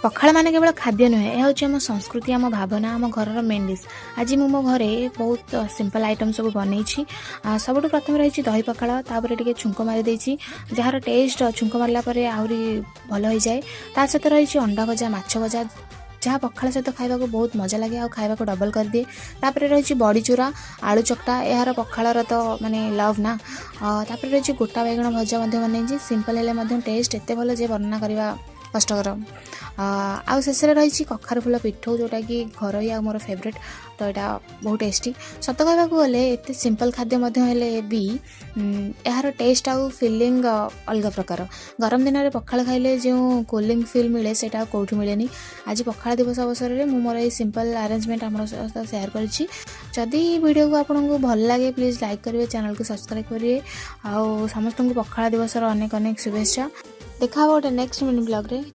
ପଖାଳ ମାନେ କେବଳ ଖାଦ୍ୟ ନୁହେଁ, ଏହା ହେଉଛି ଆମ ସଂସ୍କୃତି, ଆମ ଭାବନା, ଆମ ଘରର ମେନ୍ ଡିଶ୍। ଆଜି ମୁଁ ମୋ ଘରେ ବହୁତ ସିମ୍ପଲ୍ ଆଇଟମ୍ ସବୁ ବନେଇଛି। ସବୁଠୁ ପ୍ରଥମେ ରହିଛି ଦହି ପଖାଳ। ତାପରେ ଟିକେ ଛୁଙ୍କ ମାରି ଦେଇଛି, ଯାହାର ଟେଷ୍ଟ ଛୁଙ୍କ ମାରିଲା ପରେ ଆହୁରି ଭଲ ହେଇଯାଏ। ତା ସହିତ ରହିଛି ଅଣ୍ଡା ଭଜା, ମାଛ ଭଜା, ଯାହା ପଖାଳ ସହିତ ଖାଇବାକୁ ବହୁତ ମଜା ଲାଗେ ଆଉ ଖାଇବାକୁ ଡବଲ୍ କରିଦିଏ। ତାପରେ ରହିଛି ବଡ଼ିଚୁରା, ଆଳୁ ଚକଟା। ଏହାର ପଖାଳର ତ ମାନେ ଲଭ୍ ନା। ତାପରେ ରହିଛି ଗୋଟା ବାଇଗଣ ଭଜା ମଧ୍ୟ ବନେଇଛି। ସିମ୍ପଲ୍ ହେଲେ ମଧ୍ୟ ଟେଷ୍ଟ ଏତେ ଭଲ ଯେ ବର୍ଣ୍ଣନା କରିବା କଷ୍ଟକର। ଆଉ ଶେଷରେ ରହିଛି କଖାରୁ ଫୁଲ ପିଠଉ, ଯେଉଁଟାକି ଘରୋଇ ଆଉ ମୋର ଫେଭରେଟ୍। ତ ଏଇଟା ବହୁତ ଟେଷ୍ଟି। ସତ କହିବାକୁ ଗଲେ ଏତେ ସିମ୍ପଲ୍ ଖାଦ୍ୟ ମଧ୍ୟ ହେଲେ ବି ଏହାର ଟେଷ୍ଟ ଆଉ ଫିଲିଙ୍ଗ ଅଲଗା ପ୍ରକାର। ଗରମ ଦିନରେ ପଖାଳ ଖାଇଲେ ଯେଉଁ କୁଲିଂ ଫିଲ୍ ମିଳେ, ସେଇଟା ଆଉ କେଉଁଠି ମିଳେନି। ଆଜି ପଖାଳ ଦିବସ ଅବସରରେ ମୁଁ ମୋର ଏଇ ସିମ୍ପଲ୍ ଆରେଞ୍ଜମେଣ୍ଟ ଆପଣଙ୍କ ସହିତ ସେୟାର କରିଛି। ଯଦି ଭିଡ଼ିଓକୁ ଆପଣଙ୍କୁ ଭଲ ଲାଗେ, ପ୍ଲିଜ୍ ଲାଇକ୍ କରିବେ, ଚ୍ୟାନେଲକୁ ସବସ୍କ୍ରାଇବ୍ କରିବେ ଆଉ ସମସ୍ତଙ୍କୁ ପଖାଳ ଦିବସର ଅନେକ ଅନେକ ଶୁଭେଚ୍ଛା। ଦେଖା ହେବ ଗୋଟେ ନେକ୍ସଟ ମିନି ବ୍ଲଗ୍ରେ।